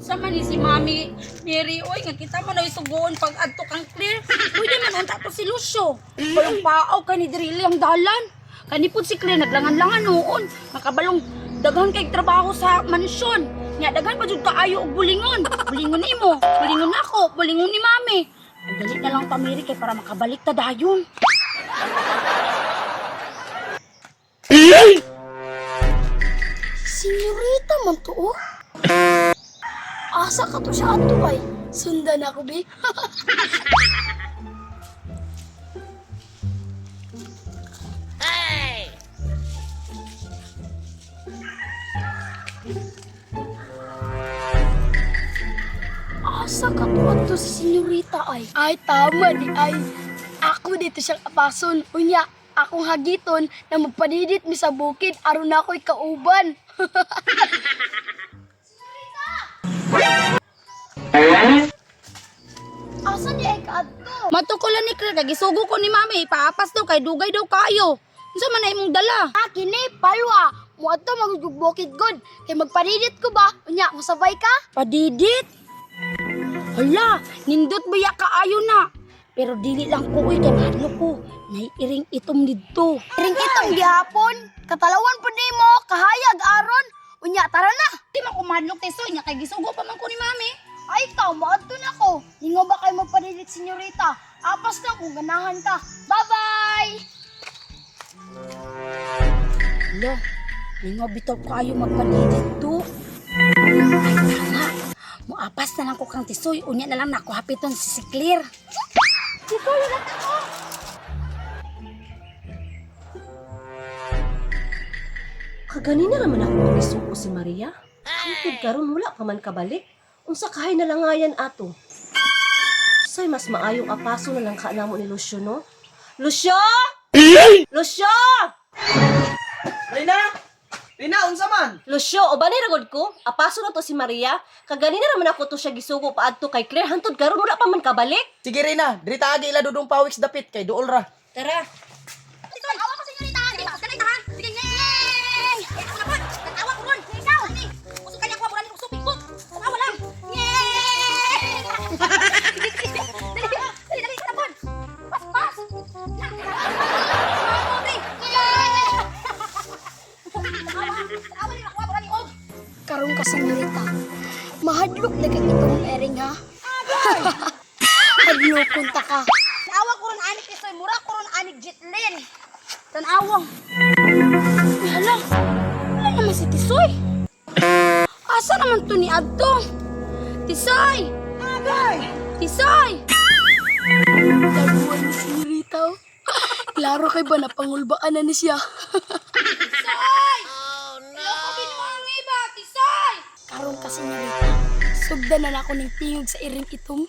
Unsa man ni si Mami Mary oy nga kita man ay sugoon pag adto kang Claire. Pwede man unta to si Lucio. Balong paaw kay ni diri ang dalan. Kani pud si Claire naglangan-langan noon. Makabalong daghan kay trabaho sa mansyon. Nya daghan pa jud kaayo og bulingon. Bulingon nimo, bulingon nako, bulingon ni Mami. Ang dali na lang pa Mary kay para makabalik ta dayon. Senyorita man to, oh. Asa ka to siya ato ay? Sundan ako, be. Asa ka to ato si senyorita ay? Ay, tama di ay. Ako dito siyang apason. Unya, akong hagiton na magpadidit mi sa bukid aron na ako'y kauban. Asa ni ay kaadto? Matukulan ni Claire kay gisugo ko ni Mami paapas daw kay dugay daw kaayo. Unsa man na imong dala? Ah, kini palwa. Muadto magugug bukid god. Kay magpadidit ko ba? Unya, musabay ka? Padidit? Hala, nindot ba ya kaayo na? Pero dili lang ko uy kay mahadlok ko. Naiiring itom didto. Ring itong gihapon. Katalawan pud nimo, kahayag aron. Unya, tara na. Di man ko mahadlok tisoy nya kay gisugo pa man ko ni Mami. Ay, ikaw, maadto na ko. Ningo ba kayo magpadidit, senyorita? Apas na kung ganahan ka. Bye-bye! Hala, ningo bitaw kaayo magpadidit to. Ay tama. Muapas na lang ko kang tisoy. Unya na lang nako hapiton si Claire. Tisoy na ko. Kaganina naman ako magisuko si Maria. Hangtod karon wala pa man kabalik. Unsa kahay nalangayan ato? Say mas maayong apaso na lang ka namo ni Lucio no? Lucio! Lucio! Rina! Rina, unsa man? Lucio, ubanay ra gud ko. Apaso na to si Maria. Kaganina naman ako to siya gisugo paadto kay Claire. Hangtod karon wala pa man kabalik. Sige Rina, diri ta agi ila dudong pawiks dapit kay duol ra. Tara. Tisoy, awa ko senyorita. Sige, dali ta ha. Sige, ngeng. Eh, ako na po. Tanawa ko ron. Ikaw. Usok kanya ko mura ni usok ko. Tanawa lang. Ngeng. Sige, sige. Dali, dali, dali ka na Pas, pas. Na. Mami, ngeng. Tanawa, tanawa ni nakuha mura ni og. Karon ka, senyorita. Mahadlok na kay itong ering, ha? Hadlokon ta ka. Tanawa ko ron anik tisoy, mura ko ron anik jitlin. Tanawa. Uy, hala. Wala naman si Tisoy. Asa naman to ni Adto? Tisoy! Agay! Tisoy! Daguan ni senyorita, oh. Klaro kay ba napangulbaan na ni siya. Tisoy! Oh, no! Loko binuangi ba? Tisoy! Karon ka, senyorita. Sugdan na nako ning tingog sa iring itom.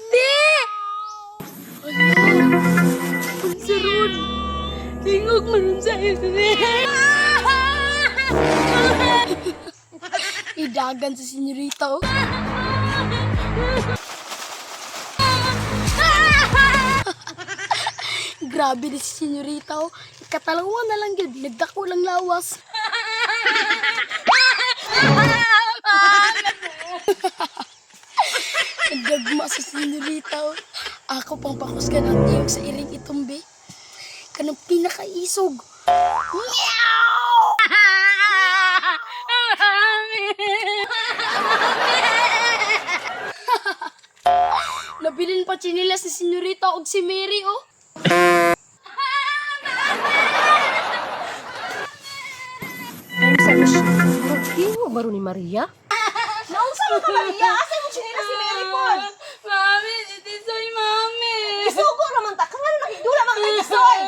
Di! Ala! Unsa ron? Tingog man ron sa iring. Idagan sa senyorita, oh. Grabe ni si senyorita, oh. Ikatalawa na lang yun. Nagdako lang lawas. Nagdagma sa senyorita, oh. Ako pang pakusgan ang tiyog sa iring itumbi. Kanang pinakaisog. Meow! Nabilin pa chinilas ni senyorita og si Mary, oh. Unsa Lucio? Murag tingog baro ni Maria. Naunsa man ka Maria? Asa mo chinela si Mary pod? Mami, si Tisoy, mami! Gisugo naman ta. Kangano nakidula man kay Tisoy.